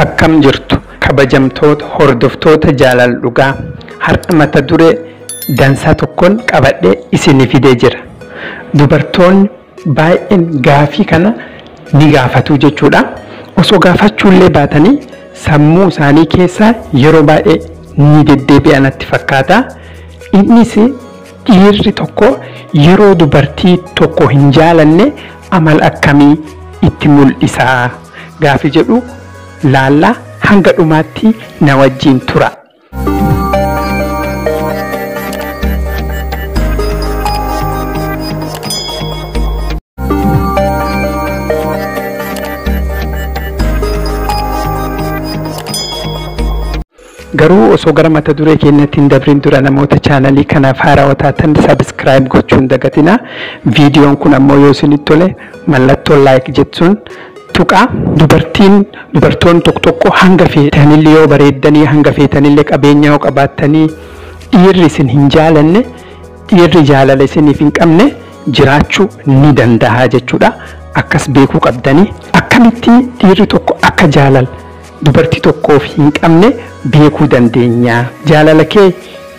Akkam jirtu kabajamtoota hordoftoota jaalala dhugaa, har'a mata duree dansaa tokkoon qabadhee isinii fidee jira. Dubartoonni baay'een gaafii kana ni gaafatu jechuudha. Osoo gaafachuullee baatanii sammuu isaanii keessaa yeroo baay'ee ni deddeebi'a natti fakkaata. Innis dhiirri tokko yeroo dubartii tokko hin jaalanne amala akkamii itti mul'isaa gaafi jedhu laallaa, hanga dhumaatti na wajjin tura. Garuu osoo gara mata duree keenyatti hin dabrin dura, namoota chaanalii kanaaf haarawaa taatan subscribe gochuu hin dagatina. Viidiyoon kun ammoo yoo isinitti tole mallattoo like jechuun tuqaa. Dubartiin, dubartoonni tokko tokko hanga feetanillee yoo bareeddanii, hanga feetanillee qabeenya yoo qabaattanii, dhiirri isin hin jaalanne, dhiirri jaalala isiniif hin qabne jiraachuu ni danda'a jechuudha. Akkas beekuu qabdanii. Akkamitti dhiirri tokko akka jaalala dubartii tokkoof hin qabne beekuu dandeenya? Jaalala kee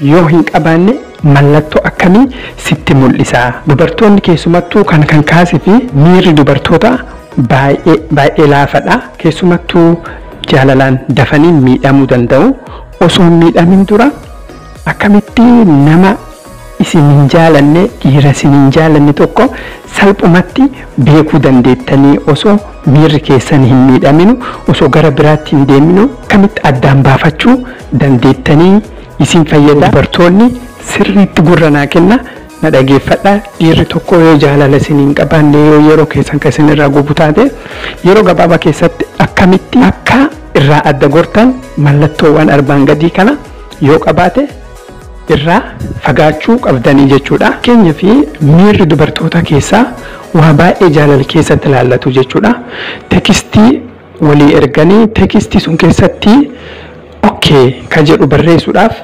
yoo hin qabaanne mallattoo akkamii sitti mul'isa? Dubartoonni keessumattuu kan kaasee fi miirri dubartoota baay'ee baay'ee laafadha. Keessumattuu jaalalaan dafanii miidhamuu danda'u. Osoo hin miidhamin dura akkamitti nama isin hin jaalanne, dhiira isin hin jaalanne tokko salphumatti beekuu dandeettanii, osoo miirri keessan hin miidhaminu, osoo gara biraatti hin deeminu akkamitti addaan baafachuu dandeettanii isin fayyada. Dubartoonni sirriitti gurra naa kenna, na dhageeffadha. Dhiirri tokko yoo jaalala isin hin qabaanne, yoo yeroo keessan kan isin irraa gubu taate, yeroo gabaabaa keessatti akkamitti akka irraa adda gortan, mallattoowwan armaan gadii kana yoo qabaate irraa fagaachuu qabdanii jechuudha. Keenya fi miirri dubartoota keessaa waa baay'ee jaalala keessatti ilaallatu jechuudha. Text walii erganii text sun keessatti "okay" ka jedhu barreessuudhaaf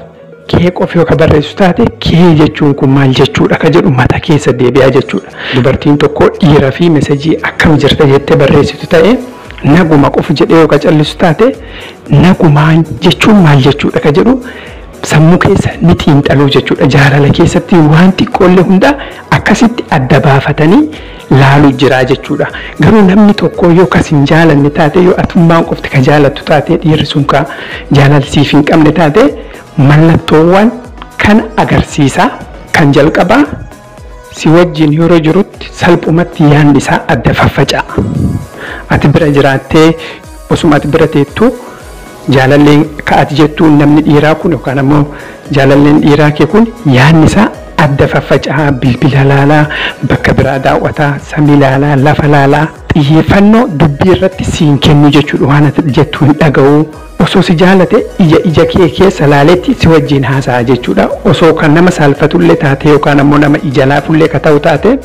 "K" qofa yoo ka barreessu taate, "K" jechuun kun maal jechuudha ka jedhu mata keessa deebi'aa jechuudha. Dubartiin tokko dhiira fi message "Akkam jirta?" jettee barreessitu ta'e, "Naguma" qofa jedhee yoo ka callisu taate, "Nagumaan" jechuun maal jechuudha ka jedhu sammuu keessa ni xiinxaluu jechuudha. Jaalala keessatti waan xiqqoollee hunda akkasitti adda baafatanii laaluu jira jechuudha. Garuu namni tokko yoo kas hin jaalanne taate, yoo atummaan qofti ka jaalattu taate, dhiirri sun ka jaalalsiif hin qabne taate, mallattoowwan kana agarsiisa. Kan jalqabaa, si wajjin yeroo jirutti salphumatti yaadni isaa adda faffaca'a. Ati bira jiraattee, osuma ati bira teettu, jaalalleen ka ati jettuun namni dhiiraa kun yookaan ammoo jaalalleen dhiiraa kee kun yaadni isaa adda faffaca'aa, bilbila laalaa, bakka biraa daawwataa, samii laalaa, lafa laalaa, xiyyeeffannoo dubbii irratti siin kennu jechuudha. Waan ati jettu hin dhaga'u. Osoo si jaalate ija ija kee keessa laaleetti si wajjin haasa'a jechuudha. Osoo kan nama saalfatullee taate yookaan ammoo nama ija laafullee ka ta'u taate,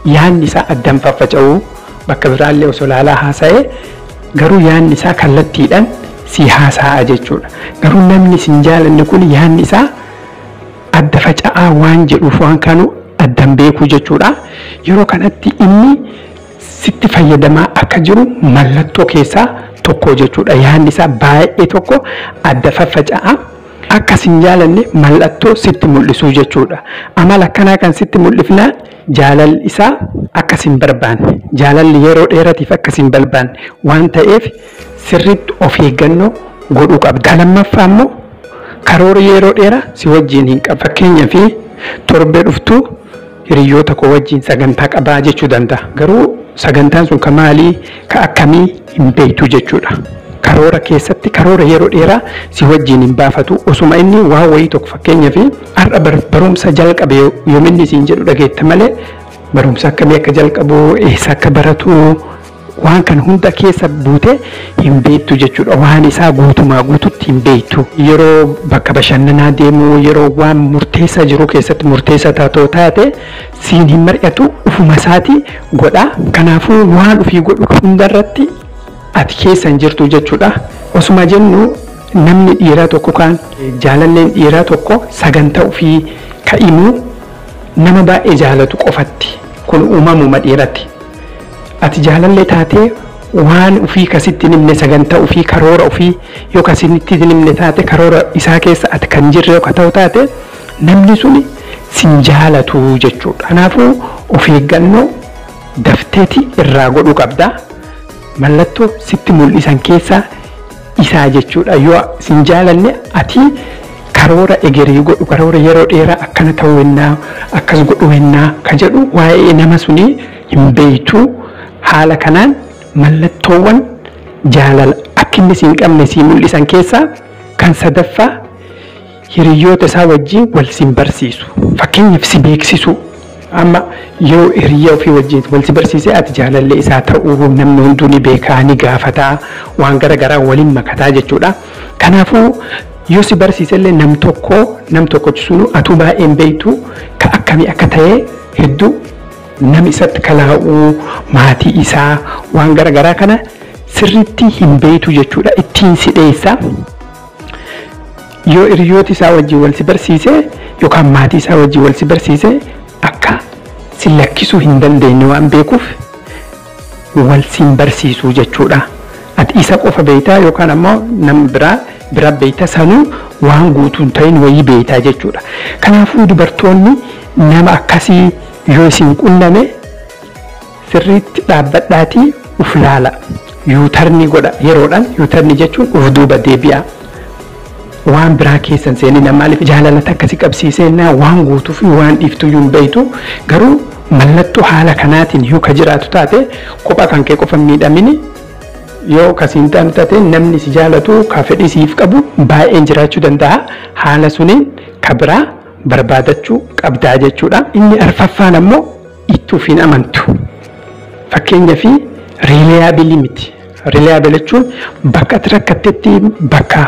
yaadni isaa addaan faffaca'u, bakka biraallee osoo laalaa haasa'e, garuu yaadni isaa kallattiidhaan si haasa'a jechuudha. Garuu namni sin jaalanne kun yaadni isaa adda faca'aa waan jedhuuf waan kanu addan beekuu jechuudha. Yeroo kanatti inni sitti fayyadamaa akka jiru mallattoo keessaa tokko jechuudha. Yaadni isaa baay'ee tokko adda faffaca'a. Akka sin jaalanne mallattoo sitti mul'isuu jechuudha. Amala akkanaa kan sitti mul'ifnaan jaalalli isaa akka sin barbaanne, jaalalli yeroo dheeratiif akka sin barbaanne waan ta'eef sirriitti of eeggannoo godhuu qabda. Lammaffaa immoo, karoora yeroo dheeraa si wajjin hin qabu. Fakkeenyaaf, "Torbee dhuftuu hiriyoota koo wajjin sagantaa qabaa" jechuu danda'a. Garuu sagantaan sun ka maalii, ka akkamii hin beektu jechuudha. Karoora keessatti karoora yeroo dheeraa si wajjin hin baafatu. Osuma inni waan wayii tokko, fakkeenyaaf, "Har'a barumsa jalqabe" yoom inni siin jedhu dhageetta malee, barumsa akkamii akka jalqabu, eessa akka baratu, waan kana hunda keessa buute hin beektu jechuudha. Waan isaa guutumaa guututti hin beektu. Yeroo bakka bashannanaa deemu, yeroo waan murteessaa jiru keessatti murteessaa taatoo taate, siin hin mari'atu, ufuma isaatii godha. Kanaafuu waan ofii godhu hundarratti ati keessa hin jirtu jechuudha. Osuma jennu, namni dhiiraa tokko kaan jaalalleen dhiiraa tokko sagantaa ofii ka'imuu nama baay'ee jaalatu qofatti, kun uumamuma dhiiratti. Ati jaalallee taatee Waan ufii kasitti himne, sagantaa ufii, karoora ufii yoo kasitti himne taate, karoora isaa keessa ati kan jirre yoo ta'u taate, namni suni sin jaalatu jechuudha. Kanaafuu of eeggannoo dafteeti irraa godhuu qabda. Mallattoo sitti mul'isan keessaa isaa jechuudha. Yoo sin jaalanne ati karoora egerii godhu, karoora yeroo dheeraa akkana ta'uu ennaa, akkas godhu ennaa ka jedhu waa'ee nama sunii hin beektu. Haala kanaan mallattoowwan jaalala akka inni siin qabne sii mul'isan keessaa kan sadaffaa, hiriyoota isaa wajjin wal sin barsiisu. Fakkeenyaaf si beeksisu. Amma yoo hiriyaa ofii wajjin wal si barsiise, ati jaalallee isaa ta'uu namni hunduu ni beekaa, ni gaafataa, waan gara garaa waliin makataa jechuudha. Kanaafuu yoo si barsiise illee nam tokko, nam tokkochi sunu atuu baay'een beektu ka akkamii akka ta'e, hedduu nama isatti kalaa'uu, maatii isaa, waan gara garaa kana sirriitti hin beektu jechuudha. Ittiin si dheessa. Yoo hiriyoota isaa wajjin wal si barsiise yookaan maatii isaa wajjin wal si barsiise, akka si lakkisuu hin dandeenye waan beekuuf wal siin barsiisuu jechuudha. Ati isa qofa beektaa yookaan ammoo nama biraa bira beektaa, sanuu waan guutuu hin ta'in wayii beektaa jechuudha. Kanaafuu dubartoonni nama akkasii yoo isin qunname sirriitti dhaabbadhaatii uf laala. U-turn godha yeroodhaan. U-turn jechuun uf duuba deebi'a. Waan biraa keessan seenina. Maaliif jaalala akkasii qabsiiseenna waan guutuu fi waan dhiiftu hin beektu. Garuu mallattoo haala kanaatiin yoo ka jiraatu taate, kophaa kan kee qofa miidhamini. Yoo kasiin ta'an taate, namni si jaalatu ka fedhii siif qabu baay'een jiraachuu danda'a. Haala suniin ka biraa barbaadachuu qabdaa jechuudha. Inni arfaffaan ammoo itti ofiin amantu. Fakkeenyaa fi reliable miti. Reliable jechuun bakka ati rakkattetti, bakka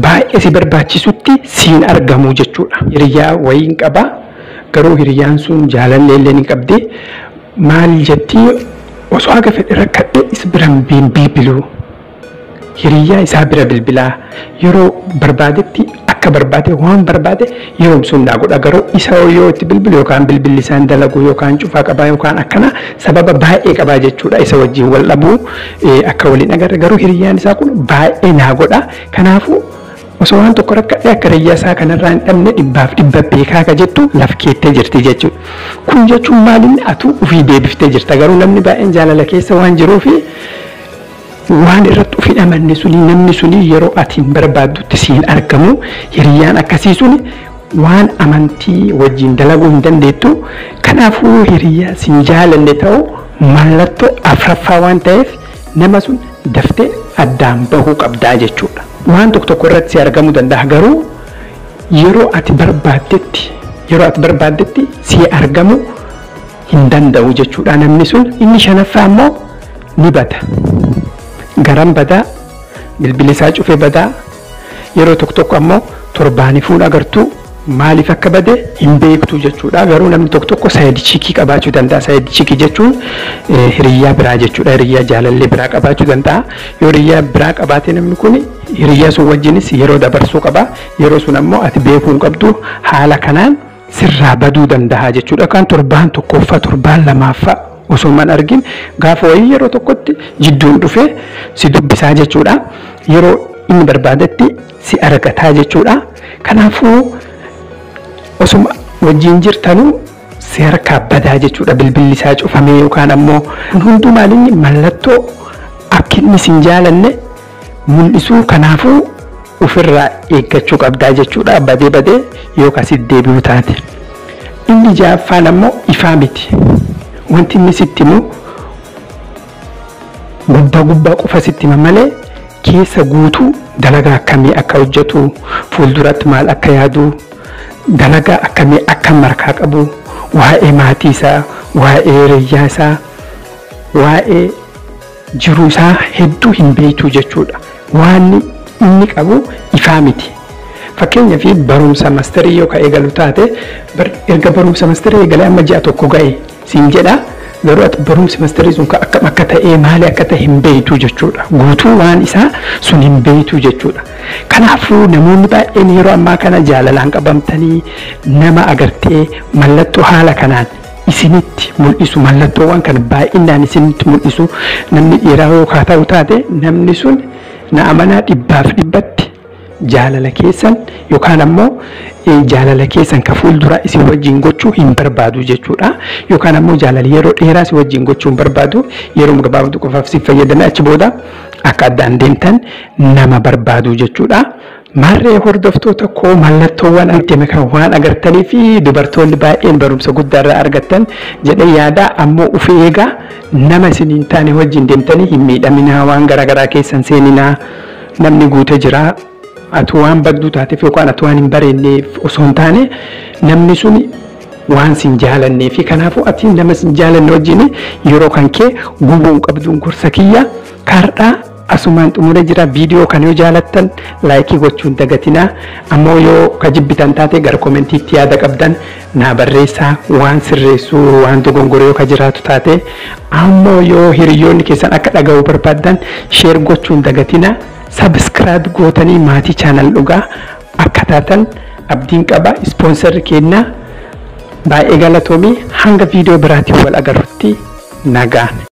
baay'ee si barbaachisutti siin argamu jechuudha. Hiriyaa wayiin qaba, garuu hiriyaan sun jaalallee illee ni qabdi. Maal jettii? Osoo haga fedhe rakkadhe isa bira hin bilbiluu. Hiriyaa isaa bira bilbilaa, yeroo barbaadetti akka barbaade waan barbaade yeroo sun naa godha. Garuu isa yoo itti bilbilu yookaan bilbilli isaan dalagu yookaan cufaa qabaa yookaan akkana sababa baay'ee qabaa jechuudha. Isa wajjin wal dhabuu akka waliin agarre, garuu hiriyaan isaa kun baay'ee naa godha. Kanaafuu osoo waan tokko rakkadhe akka hiriyyaa isaa kanarraa hin dhabne 100% beekaa ka jettu laf keettee jirti jechuudha. Kun jechuun maalinni atuu ofii deebiftee jirta. Garuu namni baay'een jaalala keessa waan jiruufi waan irratti of hin amanne suni, namni suni yeroo ati hin barbaaddutti siin argamu. Hiriyaan akkasii suni waan amantii wajjin dalaguu hin dandeettu. Kanaafuu hiriyaa sin jaalanne ta'u mallattoo afraffaa waan ta'eef, nama sun daftee addaan bahuu qabdaa jechuudha. Waan tokko tokko irratti si argamuu danda'a, garuu yeroo ati barbaaddetti si argamu hin danda'u jechuudha namni sun. Inni shanaffaa immoo ni bada. Garam badaa, bilbilli isaa cufee badaa, yeroo tokko tokko ammoo torbaanii fuun agartuu, maaliif akka bade hin beektu jechuudha. Garuu namni tokko tokko side chick qabaachuu danda'a. Side chick jechuun hiriyyaa biraa jechuudha. Hiriyyaa jaalallee biraa qabaachuu danda'a. Yoo hiriyyaa biraa qabaate, namni kun hiriyyaa sun wajjinis yeroo dabarsuu qaba. Yeroo sun ammoo ati beekuu hin qabdu. Haala kanaan sirraa baduu danda'a jechuudha. Kan torbaan tokkoffaa, torbaan lamaaffaa osoo man argin, gaafa wayii yeroo tokkotti jidduun dhufee si dubbisaa jechuudha. Yeroo inni barbaadetti si argataa jechuudha. Kanaafuu osuma wajjin jirtanuu si harkaa badaa jechuudha. Bilbilli isaa cufamee yookaan ammoo kun hunduu maalinni mallattoo akka inni sin jaalanne mul'isuu. Kanaafuu ofirraa eeggachuu qabdaa jechuudha. Badee badee yoo kasit deebi'u taate. Inni ja'affaan ammoo ifaa miti. Wanti inni sitti himu gubbaa gubbaa qofa sitti hima malee, keessa guutuu dalagaa akkamii akka hojjetu, fuulduratti maal akka yaadu, dalagaa akkamii akka markaa qabu, waa'ee maatii isaa, waa'ee hiriyyaa isaa, waa'ee jiruu isaa hedduu hin beektu jechuudha. Waan inni qabu ifaa miti. Fakkeenyaaf barumsa master yoo ka eegalu taate, erga barumsa master eegalee amma ji'a tokko ga'e siin jedha. Garuu ati barumsi master sun akkam akka ta'e, maali akka ta'e hin beektu jechuudha. Guutuu waan isaa sun hin beektu jechuudha. Kanaafuu namoonni baay'een yeroo ammaa kana jaalalaan qabamtanii nama agartee mallattoo haala kanaan isinitti mul'isu, mallattoowwan kana baay'inaan isinitti mul'isu namni dhiiraa yoo ta'u taate, namni sun na amanaa, 100% jaalala keessan yookaan ammoo jaalala keessan ka fuuldura isin wajjin gochuu hin barbaadu jechuudha. Yookaan ammoo jaalala yeroo dheeraa isin wajjin gochuu hin barbaadu, yeroo gabaabduu qofaaf si fayyadame achi booda akka addaan deemtan nama barbaadu jechuudha. Maarree hordoftoota koo, mallattoowwan argame kan waan agartanii fi dubartoonni baay'een barumsa guddaa irraa argattan jedhee yaada. Ammoo of eegaa, nama isin hin taane wajjin deemtanii hin miidhaminaa, waan garaagaraa keessan seeninaa. Namni guutee jira. Ati waan badduu taateef yookaan ati waan hin bareenneef osoo hin taane, namni sun waan sin jaalannee fi kanaafuu ati nama sin jaalanne wajjin yeroo kan kee gubuu hin qabduun gorsa kiyya kaardhaa asumaan xumuree jira. Viidiyoo kana yoo jaalattan like gochuun dagatinaa. Ammoo yoo ka jibbitan taate gara commentiitti yaada qabdan naa barreessaa, waan sirreessuu, waan dogongoree yoo ka jiraatu taate. Ammoo yoo hiriyoonni keessan akka dhaga'uu barbaaddan share gochuun dagatinaa. Subscribe gootanii maatii channel dhugaa akka taatan abdiin qaba. Sponsorri kennaa baay'ee galatoomii. Hanga viidiyoo biraatiin wal agarrutti nagaan.